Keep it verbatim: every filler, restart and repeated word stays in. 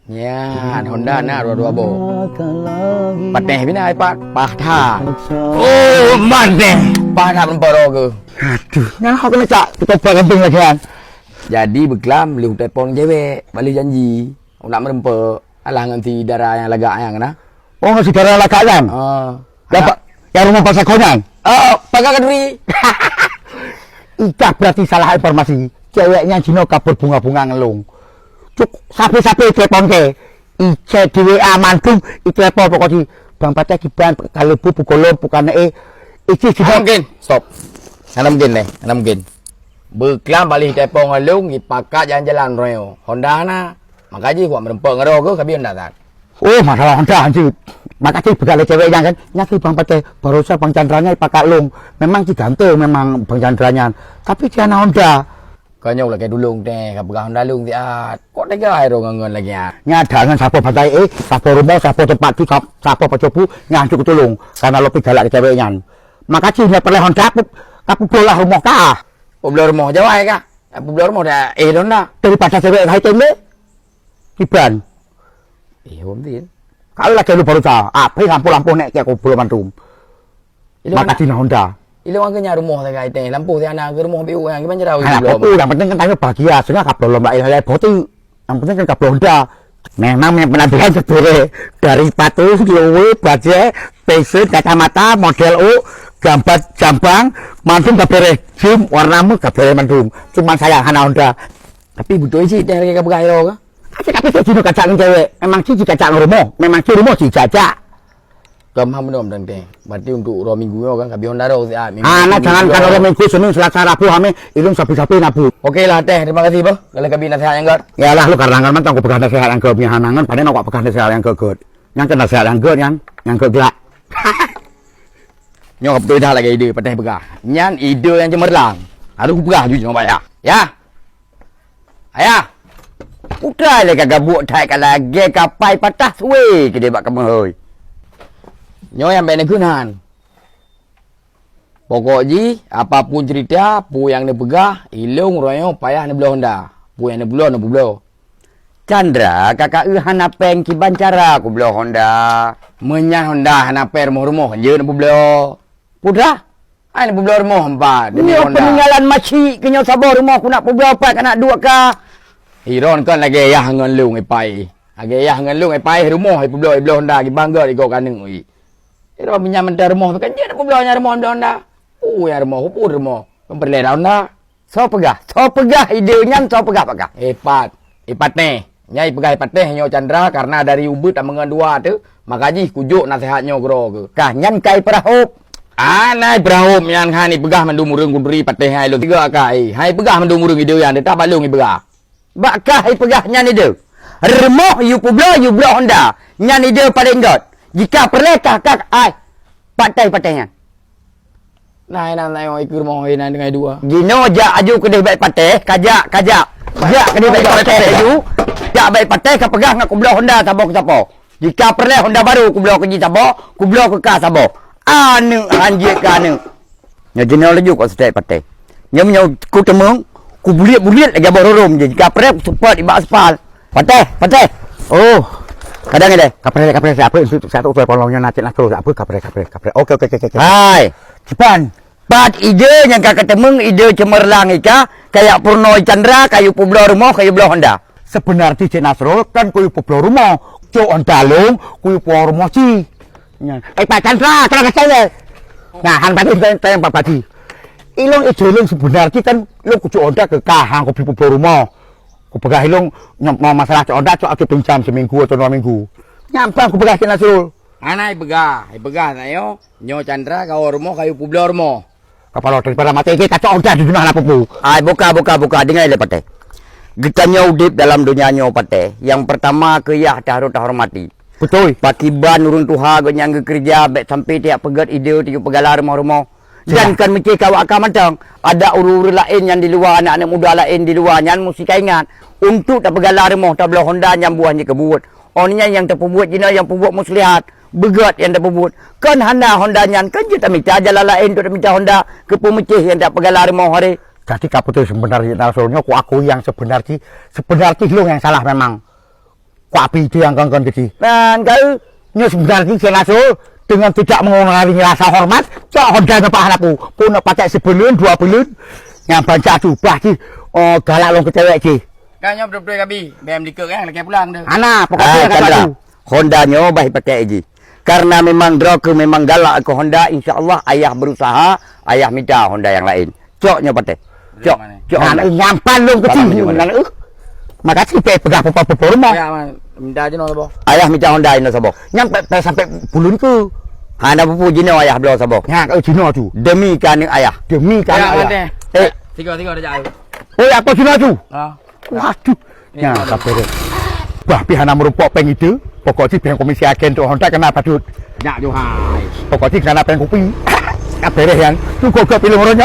Nyan, Honda na dua-dua boh. Patéh bina ipat, pah that. Oh, maneh. Pah that meureumpok droe keuh. Aduh, nyan hok keuneuk cak, kita pah gantung lagi kan. Jadi beuklam lheueh telepon cewek, bak lheueh janji. Nak meureumpok, alah ngon si dara nyang lagak nyan keunan. Oh, ngon si dara lagak nyan? Ah. Nyang rumoh Pasar Konan? Oh, Pasar Khanduri. Ikah berarti salah informasi. Cewek nyan jinoe ka beubunga-bunga ngon lôn. Cuk, sabe-sabe telepon ke. Icek di W A mandum, itelepon pokok jih. Bang Pateh kiban ka leubu pukon lom, bukan eh. Icek Hana jinoe. Mungkin. Stop. Hana mungkin deh, hana mungkin. Beuklam bak lheueh telepon ngon lôn, ipakat jalan-jalan royo. Honda na. Maka jih kuat meureumpok ngon droe keuh, ka bi Honda that. Oh, masalah Honda hanjeuet. Maka cit peugah lé cewek nyan kan, nyan keuh Bang Pateh, baroesa Bang Chandra nyan ipakat lôn. Memang cit ganteng memang Bang Chandra nyan. Tapi cit hana Honda. Ka nyoe lakèe tulông teh, ka peugah Honda lôn siat. Kok tega hai droe ngon-ngon lagèe nyan? Nyan that ngon sapo Bang Pateh, eh, sapo rumoh, sapo teumpat tu, sap-, sapo pacoe peue, nyan hanjeuet kutulông. Karena lôn pih galak keu cewek nyan. Maka cit nyan peureulèe Honda, ka pu-, ka peubloe lah rumoh kah. Peubloe rumoh jawai kah? Peubloe rumoh dah, eh, Honda. Daripada cewek hai tem deh. Kiban. Eh, hom tin. Kalau lagèe lôn baroesa, apé lampôh-lampôh nèk keu aku peubloe mandum. Ilôn maka anak cina Honda. Ilôn angkeu nyan rumoh sagai teh, lampôh siat na keu rumoh B U nyang kiban cara. Anak peubloe. Yang penting kan tanyoe bahagia, seunang ka peubloe lom laén hai boh teuk. Yang penting kan ka peubloe Honda. Memang nyang peunapian seupiré dari patung, kilowe, bajèe, pesen, kacamata, model ôk, gambar jambang, mandum ka beres. Jeuem, warna meuh ka beres mandum. Cuman sayang hana Honda. Tapi beutôi cit teh lagèe ka peugah droe kah? Tapi, tapi cit jinoe kacak ngon cewek. Memang cit jikacak ngon rumoh. Memang cit rumoh jijak-jak. Ka meuham bunoe mantong teh. Berarti untuk uroe minggu nyoe kan ka bi Honda droe siat. Ah, nah, jangan kan uroe minggu, Senin, Selasa, Rabu, Hamis, ilôn sabe-sabe na buet. Oke lah teh, terima kasih boh. Kalau ka bi nasihat nyang göt. Yalah, lôn karang ngon mantong kupeugah nasihat nyang göt, nyan hana ngon, padahai nak kupeugah nasihat nyang göt-göt. Nyan keuh nasihat nyang göt nyan, nyang göt glak. Nyoe beutôi that lagèe ide Pateh peugah. Nyan ide nyang ceumeurlang. Harôh kupeugah jujur ngon Ayah. Yah. Ayah. Putra lé ka gabuk that ka lagèe kapai patah sue keudeh bak kamoe hôi. Nyoe nyang bèk neukheun han. Pokok jih, apapun cerita, peue nyang neupeugah, ilôn uroe nyoe payah neubloe Honda. Peue nyang neubloe, neupeubloe. Chandra ka ka eu hana péng kiban cara kubloe Honda. Meunyan Honda hana péng rumoh-rumoh, jeuet neupeubloe. Putra, hai neupeubloe rumoh empat demi Honda. Nyoe peuninggalan masyik keu nyoe saboh rumoh kunak peubloe pat keunak duek ka. Iron kon lagèe yah ngon lôn ipai. Lagèe yah ngon lôn ipai rumoh ipeubloe, ibloe Honda kiban göt igoe kaneuk ui. Iron meunyan mantong rumoh kan jeuet neupeubloe nyan rumoh, ibloe Honda. Peue nyang rumoh, peue rumoh. Kan peureulèe Honda. Soe peugah? Soe peugah ide nyan, soe peugah pakah? Ipat. Ipateh. Nyan ipeugah ipateh nyoe Chandra karena dari ubeut tameungon dua teuh, maka jih kujok naseuhat nyoe keudroe keuh. Kah nyan kai peurahop. Anai peurahop nyan han ipeugah mandum ureueng kuduri pateh hai lôn tiga kai. Hai peugah mandum ureueng ide nyan teutab balong ipeugah. Bak kah ipeugah nyan ide. Rumoh yue peubloe, yue bloe Honda. Nyan ide paleng göt. Jika peureulèe kah, kah ai. Pateh-pateh nyan. Nah, nah, nah, ikeu rumoh, eh, nah, dengan dua. Jinoe jak aju keudeh bak pateh, kajak, kajak. Jak keudeh bak pateh aju. Jak bak pateh ka peugah ngon kubloe Honda saboh keu sapo. Jika peureulèe Honda baru kubloe keu jih saboh, kubloe keu kah saboh. Aneuk hanjeuet keu aneuk. Nyoe jinoe laju kok seutét pateh. Nyoe meunyoe kuteumeung, kubuliet-buliet lagèe boh rurôm jih. Jika peureulèe kuseupôt ibak aspal. Pateh, pateh. Oh. Kadang ada. Kapreh, kapreh, siapa itu? Satu tuai polong nyoe na cit na terus. Apa kapreh, kapreh, kapreh. Oke, oke, oke, oke. Hai. Kiban. Pat ide nyang ka kateumeung ide ceumeurlang ika, kayak purno Chandra, kayu peubloe rumoh, kayu bloe Honda. Sebenarnya Cik Nasrul kan kuyu peubloe rumoh, cok Honda lôn, kuyu peubloe rumoh ci. Nyan. Eh, Pak Chandra, kalau kata ya. Nah, han pati tanya Pak Pati. Ilong ide lôn sebenarnya kan lôn kucok Honda keu kah, han kupi peubloe rumoh. Kupeugah ilong, nyoe masalah cok Honda, cok aku pinjam seminggu atau dua minggu. Nyampang kupeugah Cik Nasrul. Hana ipeugah, ipeugah nyoe, nyoe Chandra kawoe rumoh kayu peubloe rumoh. Kapalo daripada maté ke kacok Honda di dunia hana pupu. Ai, buka, buka, buka, dengai lé pateh. Geutanyoe udép dalam donya nyoe pateh. Yang pertama keu yah taharot tahormati. Betul. Pakiban ureueng tuha geuh nyang geukeureuja bèk sampai tiyak peugöt ide tiyu peugala rumoh-rumoh. Dan kan meucéh kawak ka mantong. Ada ureueng-ureueng laén nyang di luwa, aneuk-aneuk muda laén di luwa nyan musti ka ingat. Untuk tapeugala rumoh tabloe Honda nyang buah jih keubuet. Oh nyan nyang tapeubuet jinoe nyang peubuet muslihat, beugöt nyang tapeubuet. Kon hana Honda nyan, kon jeuet tamita jalan laén untuk tamita Honda keu peumeucéh nyang tapeugala rumoh hari. Jadi kaputus sebenarnya Rasul nyoe ku akui yang sebenarnya, sebenarnya lôn yang salah memang. Kuapi itu nyang kon-kon keuci. Dan kau nyoe sebenarnya si Nasrul dengan tidak mengurangi rasa hormat, cok Honda nyoe pahan aku. Pun nak pakai sepuluh, dua puluh, nyang banca tu bah cih. Oh, galak lom keu cewek cih. Kan nyoe betul-betul Abi, B M likot kan, lagi pulang dah. Ana, pokoknya Ah, kata Chandra, aku. Honda nyoe bah pakai ji. Karena memang droe keuh memang galak keu Honda, insya Allah ayah berusaha, ayah minta Honda yang lain. Cok nyoe patéh. Cok, cok Nah, Honda. Nyampan lom keuci. Salam, Jumana. Nah, eh. Makasih pe peugah papa-papa rumah. Ya, man. Minta je noh saboh. Ayah minta Honda inoe saboh. Nyang pe, pe sampai pulun ke? Hana pupu jinoe ayah bloe saboh. Nya, eh, jinoe tu. Demi ka aneuk ayah. Demi ka Ya, aneuk ayah. Mandeh. Eh. Tiga, tiga dah jauh. Oh, apa jinoe tu? Ha. Waduh. Ya, Nya, ada. Sampai deh. Bah, pi hana meureumpok péng itu. Pokok si péng komisi agen tu Honda kena patut. Nya, Johai. Pokok si kena péng kopi. Apa deh yang? Tu kok ke pilih orang.